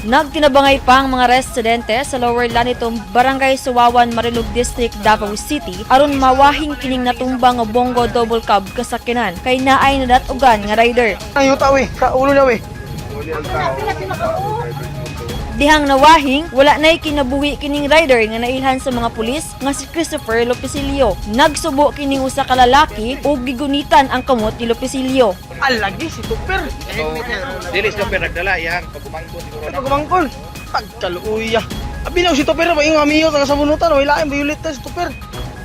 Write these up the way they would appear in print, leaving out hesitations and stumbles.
Nagtinabangay pa ang mga residente sa Lower Lanitom, Barangay Suwawan, Marilog District, Davao City aron mawahing kining natumba nga Bongo double cab kasakyanan kay naay nadatugan nga rider. Ang yuta we, sa ulo na we. Dihang nawahing, wala na'y kinabuhi kining rider nga nailhan sa mga pulis nga si Christopher Lopecillo. Nagsubo kining usa ka lalaki ug gigunitan ang kamot ni Lopecillo. Alagi si Tupper. So, dili sila pero nagdala iyang pagumangkon siguro na. Pagumangkol. Pagkaluuya. Abi na si Tupper ba yung amiyo taga sa bunutan, wala lain bayulit si Tupper.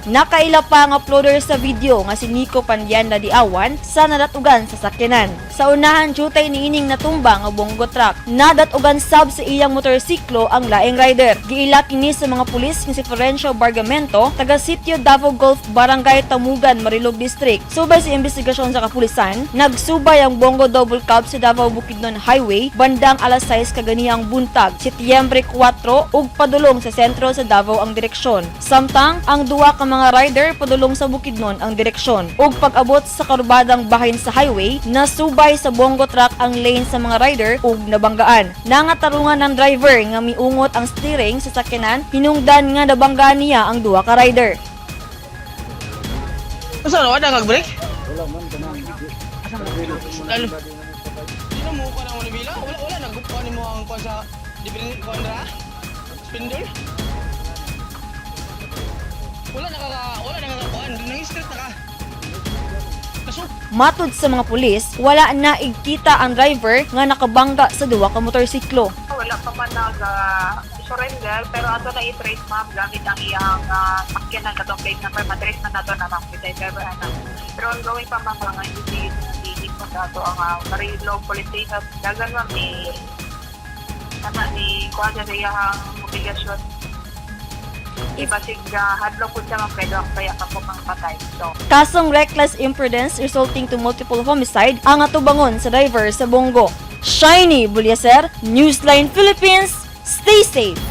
Nakaila pa ang uploader sa video nga si Nico Pandian Diawan sa nadatugan sa sakyanan. Sa unahan jutay niining natumba nga bongo truck. Nadatugan sab sa iyang motorsiklo ang laing rider. Giila kini sa mga pulis nga si Florencio Bargamento, taga Sitio Davao Golf, Barangay Tamugan, Marilog District. Subay sa investigasyon sa kapulisan, nagsubay ang bongo double cab sa Davao Bukidnon Highway bandang alas 6 kaganihang buntag, Setyembre 4, ug padulong sa sentro sa Davao ang direksyon. Samtang ang duwa ka mga rider padulong sa Bukidnon ang direksyon. Ug pag-abot sa karubadang bahin sa highway, nasubay sa bongo truck ang lane sa mga rider ug nabanggaan. Nangatarungan ng driver nga miungot ang steering sa sakyanan, hinungdan nga nabanggaan niya ang duwa ka rider. Asa na wala nag-break? Wala man kanang. Lalo. Dino mo ko na mo nabila? Wala wala nagkukuha nimo ang kuan sa different kuan ra. Spindle. Wala nakakakuan, nang street na ka. Kaso Matod sa mga pulis, wala na igkita ang driver nga nakabangga sa duwa ka motorsiklo. Wala pa man nag-surrender, pero ato na i-trace, ma'am, gamit ang iyang sakyanan, katong plate number, matrace na nato na, ma'am, with the driver ana. Pero ongoing pa, ma'am, ang investigation ng DD po sa ato ang Marilog Police Station. Dagan, ma'am, ni ana ni kuha sa iyang obligasyon. Ibasig hadlok po siya, ma'am, kay duha kaya ka po pang patay. So, Kasong reckless imprudence resulting to multiple homicide ang atubangon sa driver sa Bongo. Shiny Bulyaser, Newsline Philippines, stay safe!